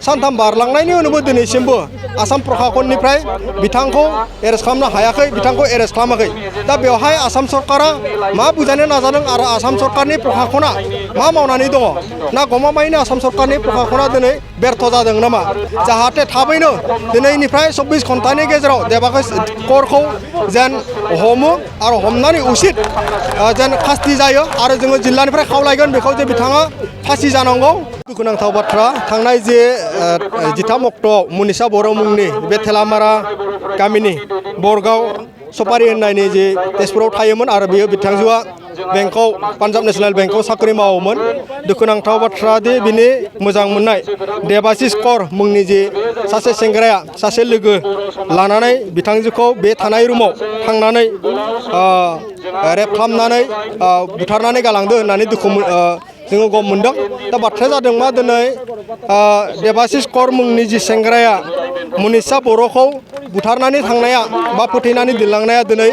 सानथाम बारलांनायनि उनावबो दिनैसिमबो आसाम प्रशासननिफ्राय बिथांखौ एरेस्ट खालामनो हायाखै, बिथांखौ एरेस्ट खालामाखै। दा बेवहाय आसाम सरकारा मा बुजायनो नाजादों आरो आसाम सरकारनि प्रशासना मा मावनानै दङ ना गमामायैनो आसाम सरकारनि प्रशासना दिनै बेर्थ जादों नामा? जाहाथे थाबैनो दिनैनिफ्राय 24 घन्टानि गेजेराव देबाशिष करखौ जेन हमो आरो हमनानै उचित जेन फासि जायो आरो जोङो जिल्लानिफ्राय खावलायगोन बेखौ जे बिथाङा फासि जानांगौ। दुखुनांथाव बाथ्रा, थांनाय जे 13 अक्ट'आव मनिषा बर' मुंनि बे थेलामारा गामिनि बरगाव सफारि होननायनि जे तेजपुराव थायोमोन आरो बेयो बिथांजोआ बेंकआव पान्जाब नेशनेल बेंकआव साख्रि मावोमोन। दुखुनांथाव बाथ्रा दि बिनि मोजां मोननाय देबाशिष कर मुंनि जे सासे सेंग्राया सासे लोगो लानानै बिथांजोखौ बे थानाय रुमाव थांनानै रेप खालामनानै बुथारनानै गालांदो होननानै जोङो गम मोनदों। दा बाथ्राया जादों मा, दिनै देबाशिष कर मुंनि जि सेंग्राया मनिषा बर'खौ बुथारनानै थांनाया बा फोथैनानै दोनलांनाया दिनै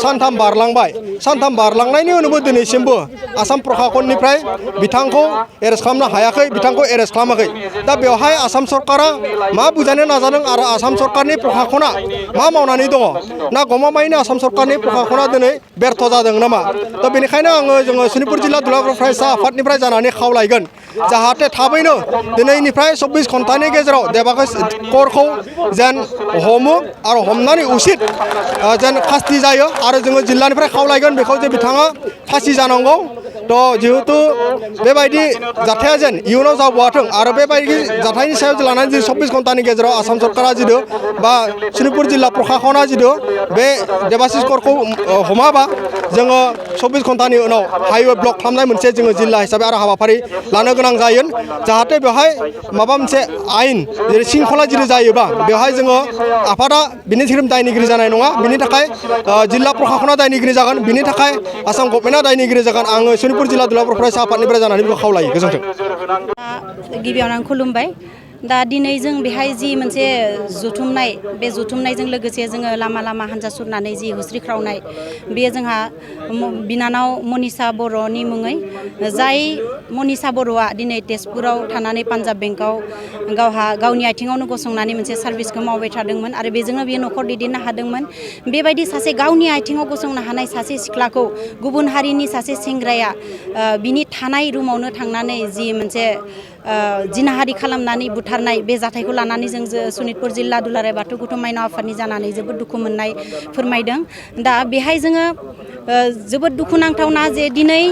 सानथाम बारलांबाय। सानथाम बारलांनायनि उनावबो दिनैसिमबो आसाम प्रशासननिफ्राय बिथांखौ एरेस्ट खालामनो हायाखै, बिथांखौ एरेस्ट खालामाखै। दा बेवहाय आसाम सरकारा मा बुजायनो नाजादों आरो आसाम सरकारनि प्रशासना मा मावनानै दङ ना गमामायैनो आसाम सरकारनि प्रशासना दिनै बेर्थ जादों नामा? दा बेनिखायनो जोङो सनितपुर जिल्ला दुलाराय फरायसा आफादनिफ्राय जानानै खावलायगोन जाहाथे थाबैनो दिनैनिफ्राय 24 घन्टानि गेजेराव देबाशिष करखौ जेन हमो आरो हमनानै उचित जेन फासि जायो आरो जोङो जिल्लानिफ्राय खावलायगोन बेखौ जे बिथाङा फासि जानांगौ। जिहेतु बेबायदि जाथाया जेन इयुनाव जाबावाथों आरो बेबायदि जाथायनि सायाव लानानै 24 घन्टानि गेजेराव आसाम सरकारा जिदु बा सनितपुर जिल्ला प्रशासना जिदु बे देबाशिष करखौ हमाबा जोङो 24 घन्टानि उनाव हाइवे ब्लक खालामनाय मोनसे जोङो जिल्ला हिसाबै आरो हाबाफारि लानो गोनां जायो। जाहाथे बेवहाय माबा मोनसे आयेन जेरै शृंखला जुदि जायोबा बेवहाय जोङो आफादा बिनि दायनिगिरि जानाय नङा। बिनि थाखाय जिल्ला प्रशासना दायनिगिरि जागोन, बिनि थाखाय आसाम गभर्नमेन्टआ दायनिगिरि जागोन। आङो सनितपुर जिल्ला दुलाराय फरायसा आफादनिफ्राय जानानै बेखौ खावलायो। गोजोन्थों। गिबियावनो आं खुलुमबाय। दा दिनै जों बेहाय जि मोनसे जथुमनाय, बे जथुमनायजों लोगोसे जोङो लामा लामा हान्जा सुरनानै जि हुस्रिख्रावनाय, बेयो जोंहा बिनानाव मनिषा बर'नि मुङै। जाय मनिषा बर'आ दिनै तेजपुराव थानानै पान्जाब बेंकआव गावनि आथिङावनो गसंनानै मोनसे सार्भिसखौ मावबाय थादोंमोन आरो बेजोंनो बियो न'खर दैदेननो हादोंमोन। बेबायदि सासे गावनि आथिङाव गसंनो हानाय सासे सिख्लाखौ गुबुन हारिनि सासे सेंग्राया बिनि थानाय रुमावनो थांनानै जि मोनसे जिनाहारि खालामनानै बुथारनाय, बे जाथायखौ लानानै जों सनितपुर जिल्ला दुलाराय बाथौ गौथुम माइनाव आफादनि जानानै जोबोद दुखु मोननाय फोरमायदों। दा बेहाय जोङो जोबोद दुखुनांथावना जे दिनै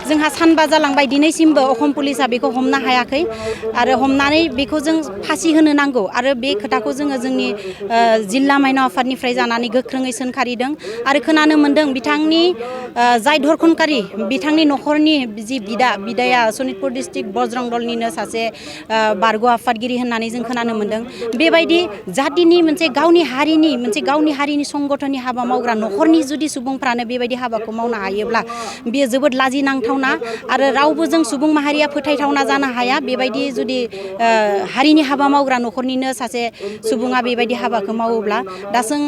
जोंहा सानबा जालांबाय, दिनैसिमबो असम पुलिसा बेखौ हमनो हायाखै आरो हमनानै बेखौ जों फासि होनो नांगौ आरो बे खोथाखौ जोङो जोंनि जिल्ला माइनाव आफादनिफ्राय जानानै गोख्रोङै सोंखारिदों आरो खोनानो मोन्दों बिथांनि जाय धरखनकारि, बिथांनि न'खरनि जि बिदाया सनितपुर डिस्ट्रिक्ट बजरं दलनिनो सासे बारग' आफादगिरि होननानै जों खोनानो मोन्दों। बेबायदि जातिनि मोनसे गावनि हारिनि संगठननि हाबा मावग्रा न'खरनि जुदि सुबुंफ्रानो बेबायदि हाबाखौ मावनो हायोब्ला बेयो जोबोद लाजिनांथावना आरो रावबो जों सुबुं माहारिया फोथायथावना जानो हाया। बेबायदि जुदि हारिनि हाबा मावग्रा न'खरनिनो सासे सुबुङा बेबायदि हाबाखौ मावोब्ला दा जों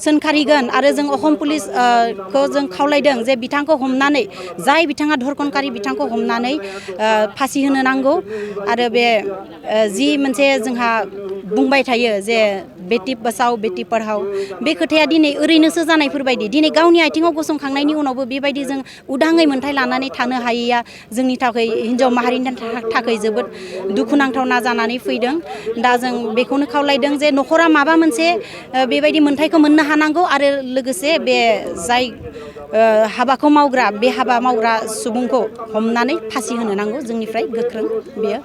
सोंखारिगोन आरो जों असम पुलिसखौ जों खावलायदों जे बिथांखौ हमनानै, जाय बिथाङा धरखनकारि, बिथांखौ हमनानै फासि होनो नांगौ। आरो बे जि मोनसे जोंहा बुंबाय थायो जे बेटि बाचाव बेटि पढ़ाओ, बे खोथाया दिनै ओरैनोसो जानायफोरबायदि। दिनै गावनि आथिङाव गसंखांनायनि उनावबो बेबायदि जों उदाङै मोन्थाय लानानै थानो हायैया जोंनि थाखाय, हिन्जाव माहारिनि थाखाय जोबोद दुखुनांथावना जानानै फैदों। दा जों बेखौनो खावलायदों जे न'खरा माबा मोनसे बेबायदि मोन्थायखौ मोननो हानांगौ आरो लोगोसे बे जाय हाबाखौ मावग्रा, बे हाबा मावग्रा सुबुंखौ हमनानै फासि होनो नांगौ। जोंनिफ्राय गोख्रों बेयो